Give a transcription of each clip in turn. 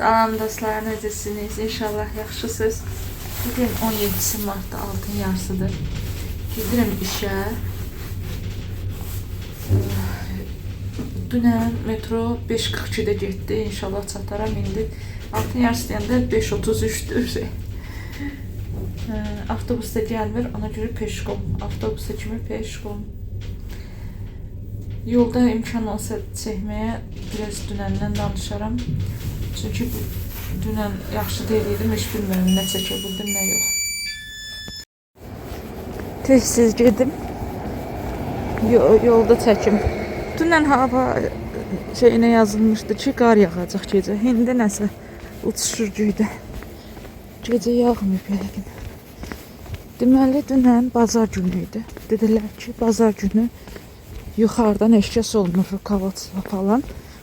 Salam dostlar, necəsiniz? İnşallah yaxşısınız. Bugün 17 Martda 6-nın yarısıdır. Gedirəm işə. Dünən metro 5:42-də getdi. İnşallah çataram indi. 6-nın yarısı deyəndə 5:33-dür. Avtobus da gəlmir, ona görə peşkom. Avtobusa kimi peşkom. Yolda imkan olsa çəkməyə biraz dünəndən danışaram. Çünki dünən yaxşı deyildim, heç bilmirəm nə çəkə bildim, nə yox. Tez-tez gedim. Yolda çəkim. Dünən hava şeyinə yazılmışdı ki, qar yağacaq gecə. İndi nəsə uçuşur göydə. Gecə yağmayıb yəqin. Deməli, dünən bazar günü idi. Dedilər ki, bazar günü yuxarıdan heç kəs olmur, rukovodstvo falan.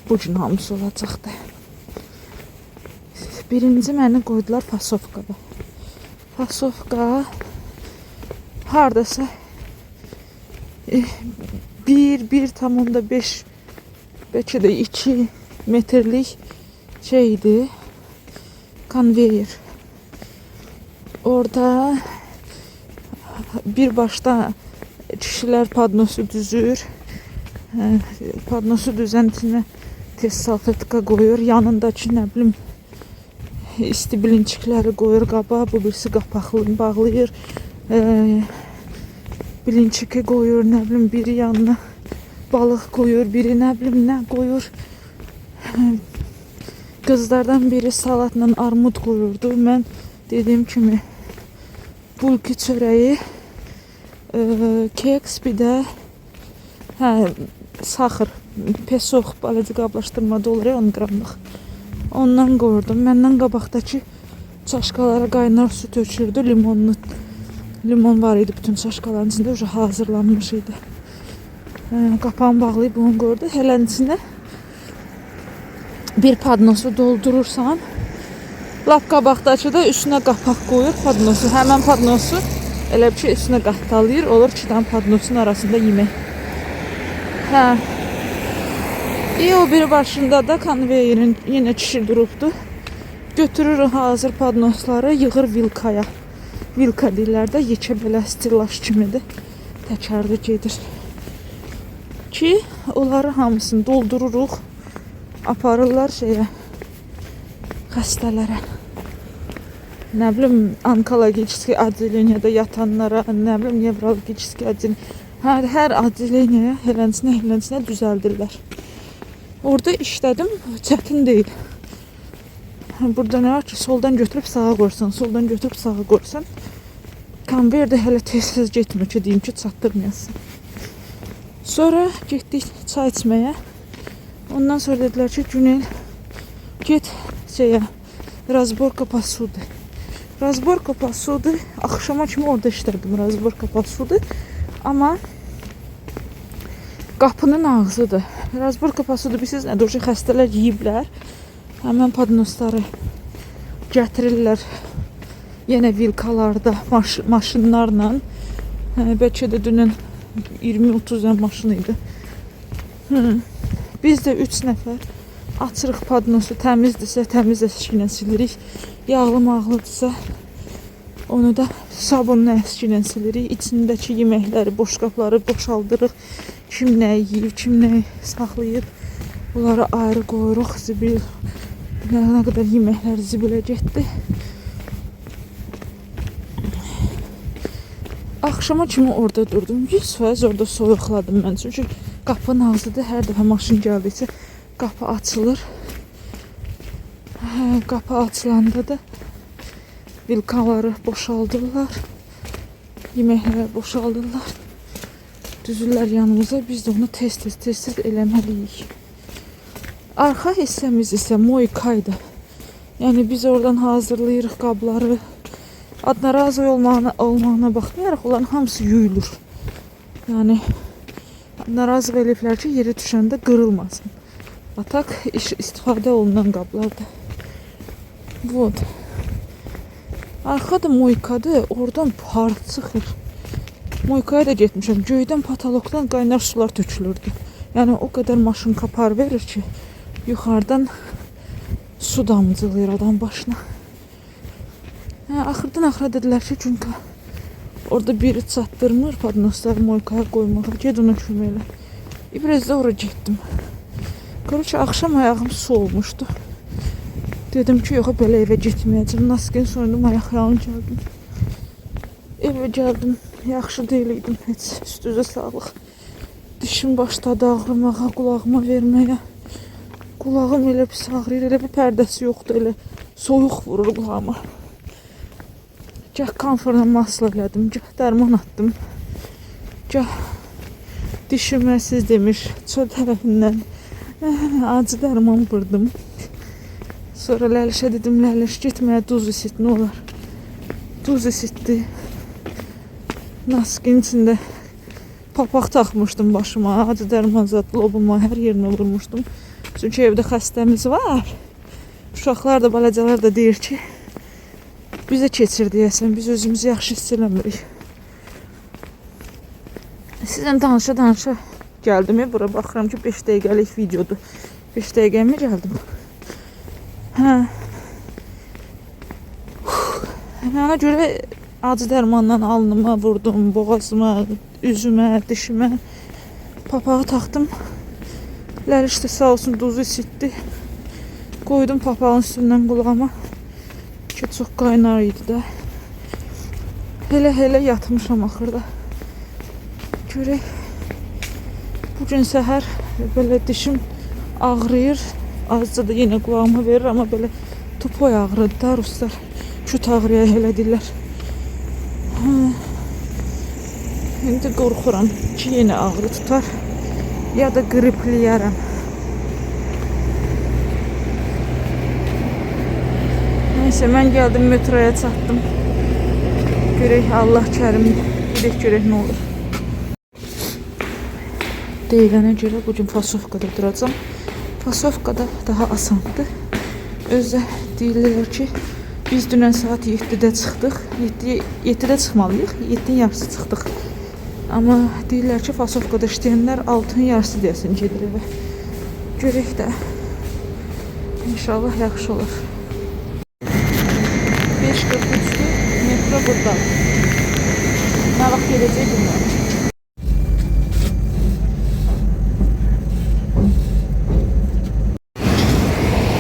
Bu gün hamısı olacaqdı. Birinci məni qoydular Fasovkada. Fasovka hardasa 1,5, bəlkə də 2 metrlik şeydi. Konveyer. Orada bir başda kişilər padnosu düzür. Padnosu düzən içinə tez salfetka qoyur. Yanındakı nə bilim isti bilinçikləri qoyur qaba. Bu birisi qapaqlını bağlayır. Bilinçiki qoyur, nə bilim biri yanına balıq qoyur, biri nə bilim nə qoyur. Qızlardan biri salatla armud qoyurdu. Mən dediyim kimi bulki çörəyi, keks, bir də saxır, pesox, balaca qablaşdırmada olur ya 10 qramlıq. Ondan qoyurdum. Məndən qabaqdakı çaşkalara qaynar su tökürdü, limonlu. Limon var idi bütün çaşkaların içində, uca hazırlanmış idi. Qapağını bağlayıb onu qoyurdu. Hələnin içinə bir padnosu doldurursan, lap qabaqdakı da üstünə qapaq qoyur padnosu. Həmən padnosu elə bir şey üstünə qatdalayır. Olur 2 dənə padnosun arasında yemək. Hə. O biri başında da konveyerin yenə kişi durubdu. Götürür hazır padnosları, yığır vilkaya. Vilka deyirlər də, yekə belə stillaş kimidir. Təkərli gedir. Ki, onları hamısını doldururuq, aparırlar şeyə, xəstələrə. Nə bilim, onkologiski отделениеdə yatanlara, nə bilim, nevrologiski отделение. Hər отделениеyə helənsinə düzəldirlər. Orada işlədim, çətin deyil. Burada nə var ki, soldan götürüb sağa qoyursan, soldan götürüb sağa qoyursan. Konveyer də hələ tez-tez getmir ki, deyim ki, çatdırmayasın. Sonra getdik çay içməyə. Ondan sonra dedilər ki, Günel, get şeyə, разборка посуды. Разборка посуды, axşama kimi orada işlədim, разборка посуды. Amma qapının ağzıdır. Разборка посуды bilirsiniz nədir? O xəstələr yeyiblər. Həmən padnosları gətirirlər yenə vilkalarda, maşınlarla. Bəlkə də dünən 20-30 dənə maşın idi. Biz də 3 nəfər açırıq padnosu, təmizdirsə təmiz əski ilə silirik. Yağlı mağlıdırsa onu da sabunla əski ilə silirik. İçindəki yeməkləri, boşqabları boşaldırıq. Kim nə yeyib, kim nə saxlayıb, bunları ayrı qoyuruq. Zibil, nə qədər yeməklər zibilə getdi. Axşama kimi orada durdum. 100% orada soyuqladım mən. Çünki qapının ağzıdır. Hər dəfə maşın gəldikcə qapı açılır. Qapı açılanda da vilkaları boşaldırlar. Yeməkləri boşaldırlar. Düzürlər yanımıza. Biz də onu tez-tez eləməliyik. Arxa hissəmiz isə moykaydı. Yəni biz oradan hazırlayırıq qabları. Adnarazı olmağına baxmayaraq onların hamısı yuyulur. Yəni narazı eləyiblər ki, yerə düşəndə qırılmasın. Atak istifadə olunan qablardır. Вот. Arxa da moykadır. Oradan par çıxır. Moykaya da getmişəm. Göydən, patolokdan qaynar sular tökülürdü. Yəni o qədər maşın kapar verir ki, yuxarıdan su Su damcılayır adam başına. Hə, axırdan axıra dedilər ki, çünki orada biri çatdırmır podnosları moykaya qoymağa. Ged ona kömək elə. Biraz da ora getdim. Короче, axşam ayağım su olmuşdu. Dedim ki, yox, belə evə getməyəcəm. Naskin soyundum, ayaqyalın gəldim. Evə gəldim. Yaxşı deyil idim heç. Üst-üzə sağlıq. Dişim başladı ağrımağa, qulağıma verməyə. Qulağım elə pis ağrıyır, elə bir pərdəsi yoxdur, elə soyuq vurur qulağıma. Gah kamforla masla elədim, gah dərman atdım. Gah dişimə siz demiş, çöl tərəfindən acı dərman vurdum. Sonra Ləlişə dedim, Ləliş getməyə duz isit, nə olar. Duz isitdi. Naskin içində papaq taxmışdım başıma, acı dərman zad lobuma, hər yerinə vurmuşdum. Çünki evdə xəstəmiz var. Uşaqlar da, balacalar da deyir ki, bizə keçir deyəsən, biz özümüzü yaxşı hiss eləmirik. Sizlə danışa-danışa gəldim. Bura baxıram ki, 5 dəqiqəlik videodur. 5 dəqiqəmi gəldim? Hə. Ona görə acı dərmandan alnıma vurdum, boğazıma, üzümə, dişimə. Papağı taxdım. Ləliş də sağ olsun duzu isitdi. Qoydum papağın üstündən qulağıma ki, çox qaynar idi də. Elə-elə yatmışam axırda. Görək. Bugün səhər belə dişim ağrıyır. Azca da yenə qulağıma verir, amma belə tupoy ağrıdır da ruslar. Küt ağrıya elə deyirlər. Hə. İndi qorxuram ki, yenə ağrı tutar. Ya da qripliyərəm. Neyse, mən gəldim metroya çatdım. Görək Allah kərimdir. Gedək görək nə olur. Deyilənə görə bugün Fasovkada duracağam. Fasovkada daha asandır. Özdə deyirlər ki, biz dünən saat 7-də çıxdıq. 7-də çıxmalıyıq. 7-nin yarısı çıxdıq. Amma deyirlər ki, Fasovkada işləyənlər 6-nın yarısı deyəsən gedir evə. Görək də. İnşallah yaxşı olur. 5:43-dür. Metro buradadır. Nə vaxt gedəcək bilmirəm.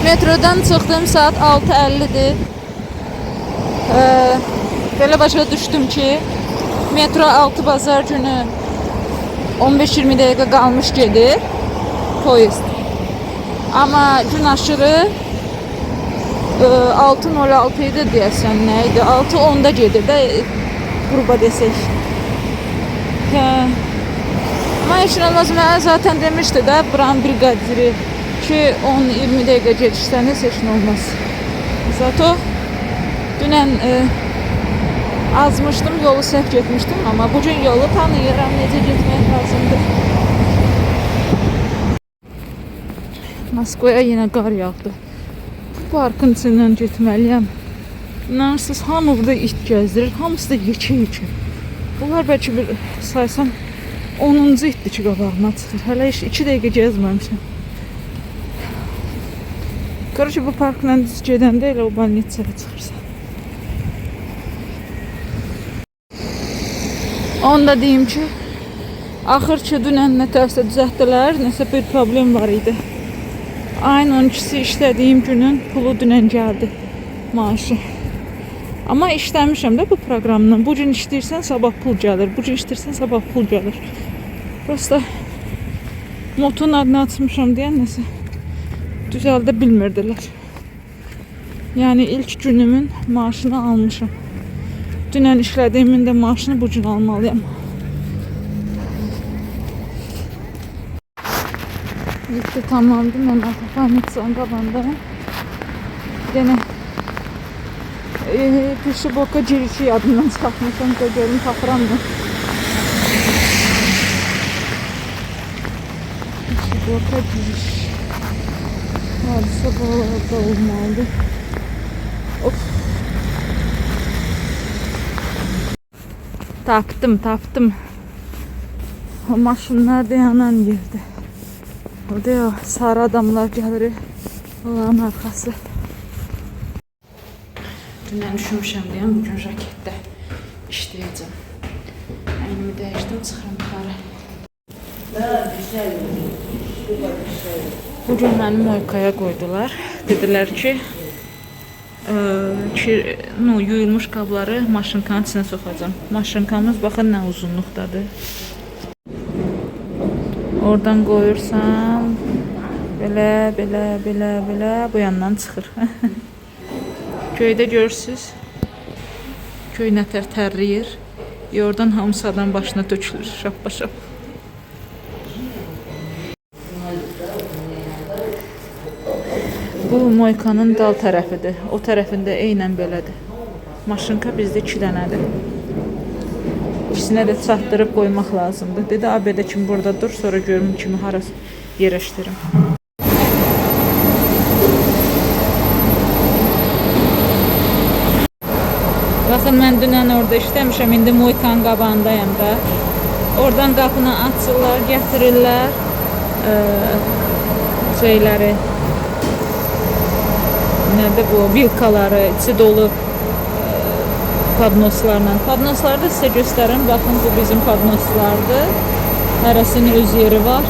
Metrodan çıxdım, saat 6:50-dir. Belə başa düşdüm ki, metro 6 bazar günü 15-20 dəqiqə qalmış gedir poyezd. Amma gün aşırı 6:06 idi deyəsən, nə idi? 6:10-da gedir də, qrupa desək. Hə. Amma heç nə olmaz, mənə zaten demişdi də buranın briqadiri ki, 10-20 dəqiqə geciksəniz heç nə olmaz. Zato dünən azmışdım, yolu səhv getmişdim, amma bugün yolu tanıyıram, necə getmək lazımdır. Moskvaya yenə qar yağdı. Bu parkın içindən getməliyəm. İnanırsınız, hamı burada it gəzdirir, hamısı da yekə-yekə. Bunlar bəlkə bir saysam 10-cu itdir ki, qabağıma çıxır. Hələ heç 2 dəqiqə gəzməmişəm. Короче, bu parkla düz gedəndə elə o bolnitsaya çıxırsan. Onu da deyim ki, axır ki, dünən nətərsə düzəltdilər, nəsə bir problem var idi. Ayın 12-si işlədiyim günün pulu dünən gəldi, maaşı. Amma işləmişəm də bu proqramla. Bu gün işləyirsən, sabah pul gəlir. Bu gün işləyirsən, sabah pul gəlir. Prosta motun adını açmışam deyən nəsə düzəldə bilmirdilər. Yəni ilk günümün maaşını almışam. Dünən işlədiyimin də maaşını bu gün almalıyam. 7 tamamdır. Mən artıq bolnitsanın qabağındayım. Yenə Pişiboka girişi yadımdan çıxartmışam. Görüm tapıram mı? Pişiboka giriş. Hadisə buralarda olmalıdır. Of. Tapdım. O maşınlar dayanan yerdə. Orada o sarı adamlar gəlir. Onların arxası. Dünən üşümüşəm deyəm, bugün jaketdə işləyəcəm. Əynimi dəyişdim, çıxıram yuxarı. Bugün məni moykaya qoydular. Dedilər ki, yuyulmuş qabları maşınkanın içinə soxacam. Maşınkamız baxın nə uzunluqdadır. Oradan qoyursan, belə, belə, belə, belə bu yandan çıxır. Köydə görürsüz. Köy nətər tərləyir. Oradan hamısı adam başına tökülür, şappa-şap. Bu moykanın dal tərəfidir. O tərəfində eynən belədir. Maşınka bizdə 2 dənədir. İkisinə də çatdırıb qoymaq lazımdır. Dedi, abedə kim burada dur, sonra görüm kimi hara yerləşdirim. Baxın, mən dünən orada işləmişəm, indi moykanın qabağındayam da. Oradan qapını açırlar, gətirirlər şeyləri. Nədir bu? Vilkaları, içi dolu padnoslarla. Padnosları da sizə göstərim. Baxın, bu bizim padnoslardır. Hərəsinin öz yeri var.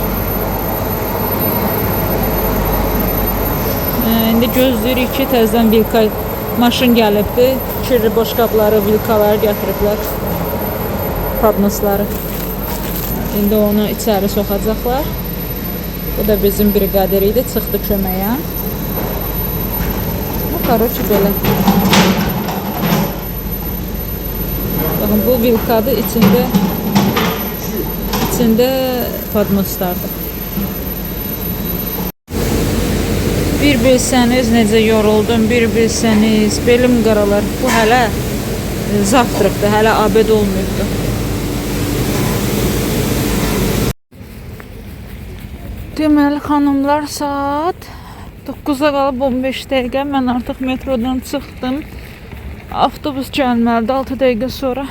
İndi gözləyirik ki, təzədən vilka maşın gəlibdi. Kirli boş qabları, vilkaları gətiriblər. Padnosları. İndi onu içəri soxacaqlar. Bu da bizim briqadir idi. Çıxdı köməyə. Bu, karoçi, belə. Baxın, bu vilkadır. İçində padnoslardır. Bir bilsəniz necə yoruldum, bir bilsəniz, belim qaralar. Bu hələ zavtraqdır, hələ abed olmayıbdır. Deməli, xanımlar, saat 9-a qalıb 15 dəqiqə. Mən artıq metrodan çıxdım. Avtobus gəlməlidir 6 dəqiqə sonra.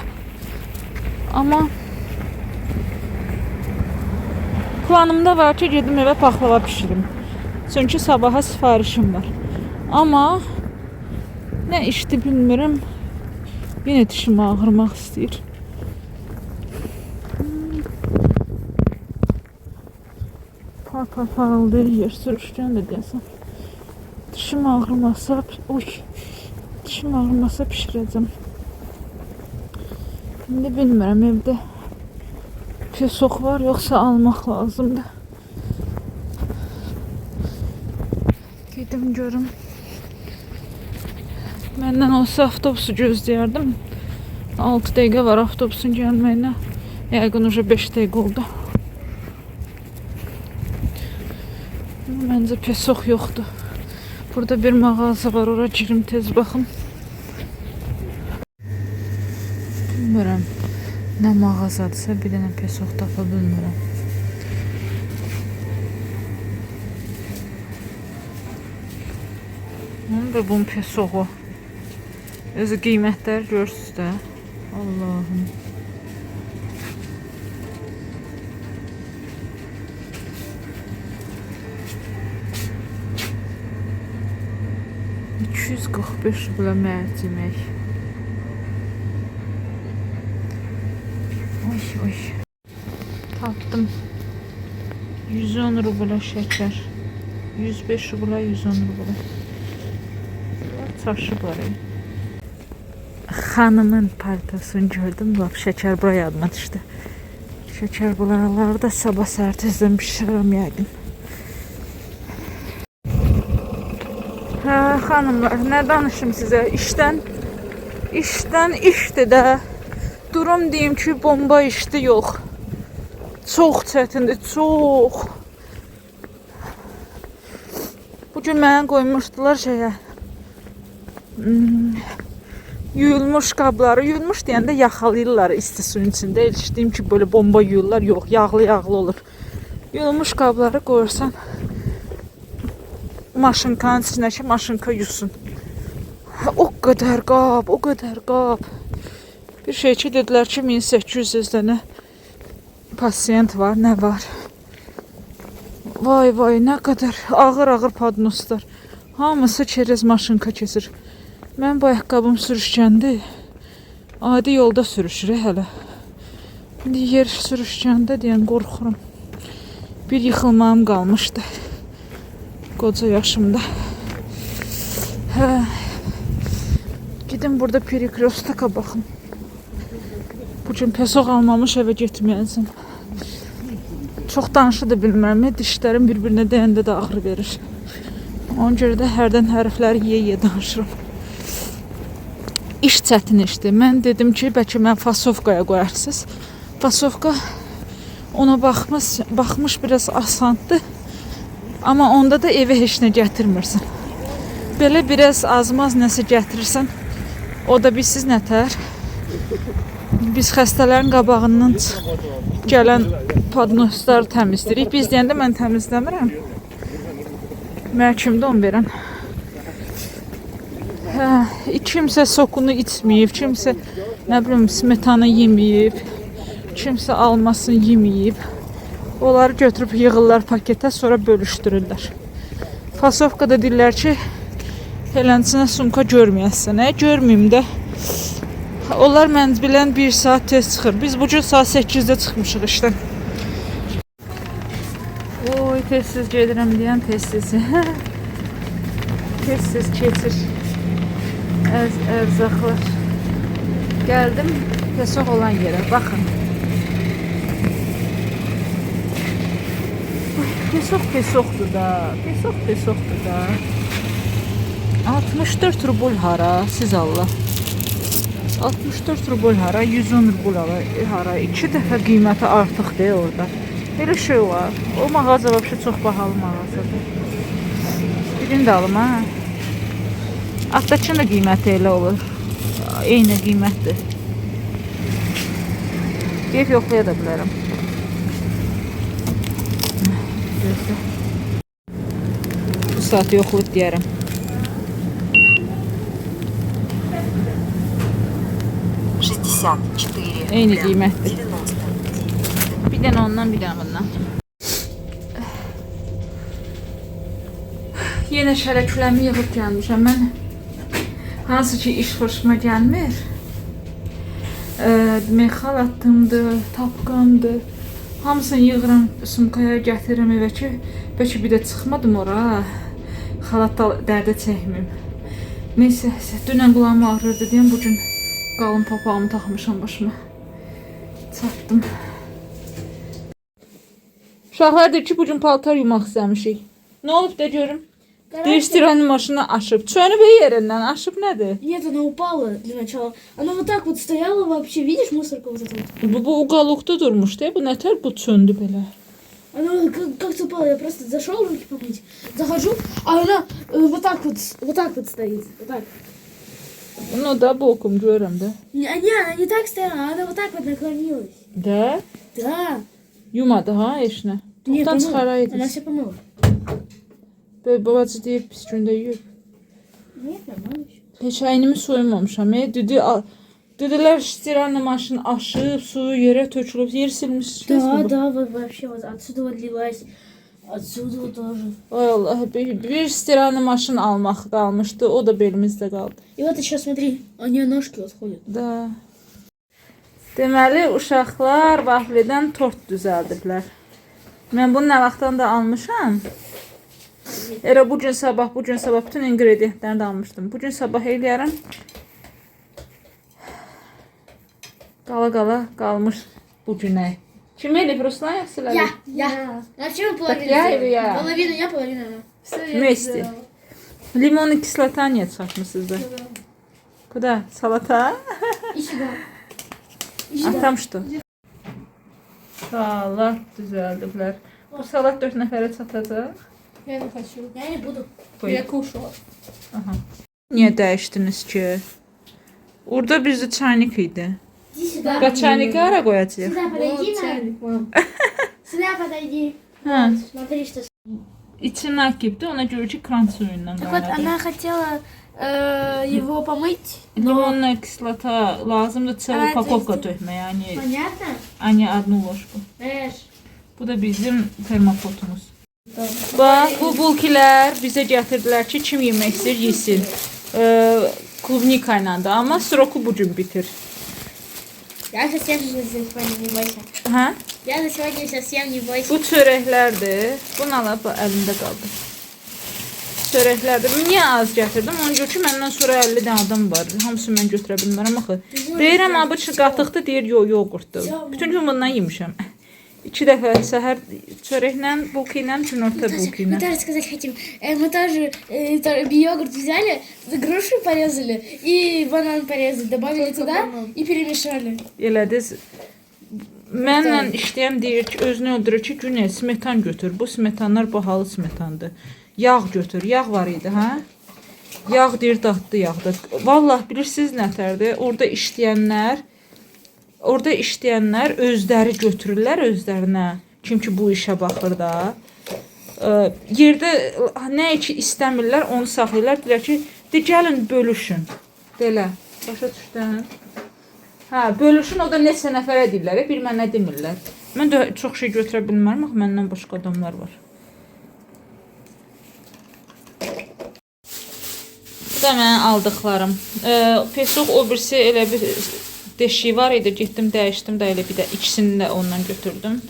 Amma planımda var ki, gedim evə paxlava pişirim. Çünki sabaha sifarişim var. Amma nə işdi bilmirəm. Yenə dişim ağrımaq istəyir. Par par parıldayır yer sürüşkəndir deyəsən. Dişim ağrımasa, oy, dişim ağrımasa pişirəcəm. İndi bilmirəm, evdə pesox var, yoxsa almaq lazımdır. Gedim görüm. Məndən olsa avtobusu gözləyərdim. 6 dəqiqə var avtobusun gəlməyinə. Yəqin уже 5 dəqiqə oldu. Məncə pesox yoxdur. Burada bir mağaza var, ora girim tez baxım. Bilmirəm nə mağazadırsa bir dənə pesox tapa bilmirəm. Bunun da bunun pesoğu. Özü qiymətlər görürsünüz də. Allahım. $245 rubla mərcimək. Oy oy. Tapdım. 110 rubla şəkər. 105 rubla, 110 rubla. Çaşıblar. Xanımın paltosunu gördüm. Lap şəkər bura yadıma düşdü. Şəkər buralarda da sabah səhər tezdən bişirirəm yəqin. Hə, xanımlar, nə danışım sizə? İşdən işdir də. Durum deyim ki, bomba işdi, yox. Çox çətindir, çox. Bugün mənə qoymuşdular şeyə. Yuyulmuş qabları, yuyulmuş deyəndə yaxalayırlar isti suyun içində. Eşitdiyim ki, belə bomba yuyurlar. Yox, yağlı-yağlı olur. Yuyulmuş qabları qoyursan maşınkanın içinə ki, maşınka yusun. O qədər qab, o qədər qab. Bir şey ki, dedilər ki, 1800 dənə pasiyent var, nə var. Vay vay, nə qədər ağır-ağır padnoslar. Hamısı çerez maşınka keçir. Mən bu ayaqqabım sürüşkəndir. Adi yolda sürüşür hələ. İndi yer sürüşkəndə deyən qorxuram. Bir yıxılmağım qalmışdı. Qoca yaşımda. Hə. Gidin burada Perekrostaka baxın. Bu gün pesoq almamış evə getməyəsən. Çox danışı da bilmirəm. Dişlərim bir-birinə dəyəndə də ağrı verir. Ona görə də hərdən hərfləri yeyə-yeyə danışıram. İş çətin işdir. Mən dedim ki, bəlkə mən fasovkaya qoyarsınız. Fasovka ona baxmış biraz asandır. Amma onda da evə heç nə gətirmirsən. Belə biraz azmaz nəsə gətirirsən, o da bilsiz nətər. Biz xəstələrin qabağından gələn padnosları təmizləyirik. Biz deyəndə mən təmizləmirəm. Mənə kimdir onu verən? Hə, kimsə sokunu içməyib, kimsə nə bilim smetana yeməyib, kimsə almasını yeməyib. Onları götürüb yığırlar paketə, sonra bölüşdürürlər. Fasovkada deyirlər ki, elənçinə sumka görməyəsən. Görməyim də. Onlar mən bilən 1 saat tez çıxır. Biz bu gün saat 8-də çıxmışıq işdən. Oy, tez-tez gedirəm deyən tez-tez. Tez-tez keçir. Ərzaqlar. Gəldim pesoq olan yerə. Baxın. Pesoq pesoqdur da. Pesoq pesoqdur da. 64 rubl hara, siz Allah. 64 rubl hara, 110 rubl hara. 2 dəfə qiyməti artıqdır orada. Elə şey var. O mağaza vəbşə çox bahalı mağazadır. Birini də alım ha. Atdakının da qiyməti elə olur. Eyni qiymətdir. Deyib yoxlaya da bilərəm. Gözlə. Bu saat yoxlayıb deyərəm. 64 Eyni рубля qiymətdir. 99. Bir dənə ondan, bir dənə bundan. Yenə şərəkləmi yığıb gəlmişəm. Mən hansı ki iş xoşuma gəlmir. Demək, xalatımdır, tapqamdır. Hamısını yığıram, sumkaya gətirirəm evə ki, bəlkə bir də çıxmadım ora. Xalat da dərdə çəkməyim. Neysə, dünən qulağım ağrırdı deyəm, bu gün qalın papağımı taxmışam başıma. Çatdım. Uşaqlar deyir ki, bu gün paltar yumaq istəmişik. Nə olub de görüm? Deyir, stiranın maşını aşıb. Çönüb yerindən, aşıb nədir? Нет, она упала для начала. Она вот так вот стояла вообще, видишь мусорку вот эту вот? Bu uqaluqda durmuşdu. Bu nətər bu çöndü belə? Она вот как-то упала, я просто зашел руки помыть, захожу, а она вот так вот стоит, вот так. Bunu da bokum görürəm də. Не, не, она не так стояла, она вот так вот наклонилась. Də? Да. Yumadı ha heç nə. Нет, Çoxdan помыла. Она çıxaraydınız. все помыла. Böyük babacı deyir pis gündə yuyub. Нет, нормально еще. Heç əynimi soyunmamışam. Dedi, dedilər stiranın maşını aşıb, suyu yerə tökülüb, yer silmişsiniz Да, mi bu? да, вот вообще вот отсюда вот лилась, отсюда вот тоже. Ay Allah, bir stiranın maşın almaq qalmışdı, o da belimizdə qaldı. И вот еще смотри, у нее ножки вот ходят. Da. Deməli, uşaqlar vaflidən tort düzəldiblər. Mən bunu nə vaxtdan da almışam. Elə bu gün sabah, bu gün sabah bütün ingredientlərini də almışdım. Bu gün sabah eləyərəm. Qala-qala qalmış bu günə. Kim eləyib Ruslan yoxsa Lələ? Я, я. Вообще мы половину я сделали. или я? Половину я, половину она. Вместе. Limonlu kislota niyə çatmısınız da? Kuda? Salata? И сюда. И А сюда. tam что? Salat düzəldiblər. Bu salat 4 nəfərə çatacaq. Я не хочу. Я не буду. Qoy. Я кушала. Aha. Niyə dəyişdiniz ki? Orada bizdə çaynik idi. Иди сюда. Və çayniki hara qoyacağıq? Сюда подойди, Вот на. чайник, мам. Сюда подойди. Hə. Смотри, что. İçi nakibdir, ona görə ki, kran suyundan Так вот, qaynadı. она хотела его помыть. Limonla kislota lazımdır, целую Она упаковка это- tökmək, yəni, Понятно? yəni одну ложку. Эш. Bu da bizim termopotumuz. Bax, bu bulkilər bizə gətirdilər ki, kim yemək istəyir, yesin. Klubnika ilədir, amma sroku bu gün bitir. Я совсем за сегодня, не бойся. Hə? Я за сегодня совсем не бойся. Bu çörəklərdir. Bunu alıb əlimdə qaldı. Çörəklərdir. Niyə az gətirdim? Ona görə ki, məndən sonra 50 dənə adam var. Hamısını mən götürə bilmərəm axı. Deyirəm, abi qatıqdır, deyir, yox, yoğurtdur. Bütün gün bundan yemişəm. 2 dəfə səhər çörəklə, bulka ilə, günorta bulka Мы ilə. тоже сказать хотим. Мы тоже йогурт взяли, грушу порезали и банан порезали, добавили туда и перемешали. Elədiz. Mənlə işləyən deyir ki, özünü öldürür ki, Günel smetan götür. Bu smetanlar bahalı smetandır. Yağ götür. Yağ var idi, hə? Yağ deyir, dadlı yağdır. Vallah bilirsiniz nətərdir? Orada işləyənlər özləri götürürlər özlərinə. Kim ki bu işə baxır da. Yerdə nə ki istəmirlər, onu saxlayırlar. Deyirlər ki, de gəlin bölüşün. Belə. Başa düşdün? Hə, bölüşün o da neçə nəfərə deyirlər, bir mənə demirlər. Mən də çox şey götürə bilmərəm, axı məndən başqa adamlar var. Bu da mənim aldıqlarım. Pesoq o birisi elə bir deşiyi var idi, getdim dəyişdim də elə bir də ikisini də ondan götürdüm.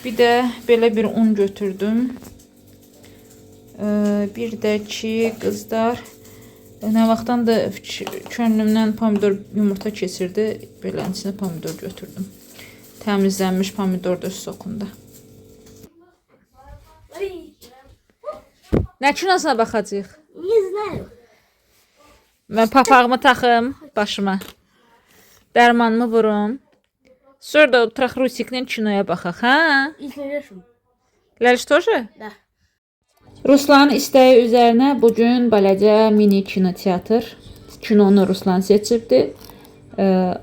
Bir də belə bir un götürdüm. Bir də ki, qızlar nə vaxtdan da könlümdən pomidor yumurta keçirdi, beləncə pomidor götürdüm. Təmizlənmiş pomidor da sokunda. Nə kinosuna baxacağıq? Не знаю. Mən papağımı taxım başıma. Dərmanımı vurum. Sonra da oturaq Rusiklə kinoya baxaq, hə? И с Лешем. Ləliş тоже? Да. Ruslanın istəyi üzərinə bu gün balaca mini kinoteatr kinonu Ruslan seçibdi.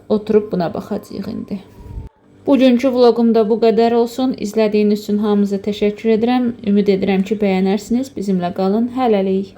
Oturub buna baxacağıq indi. Bugünkü vloqum da bu qədər olsun. İzlədiyiniz üçün hamınıza təşəkkür edirəm. Ümid edirəm ki, bəyənərsiniz. Bizimlə qalın. Hələlik.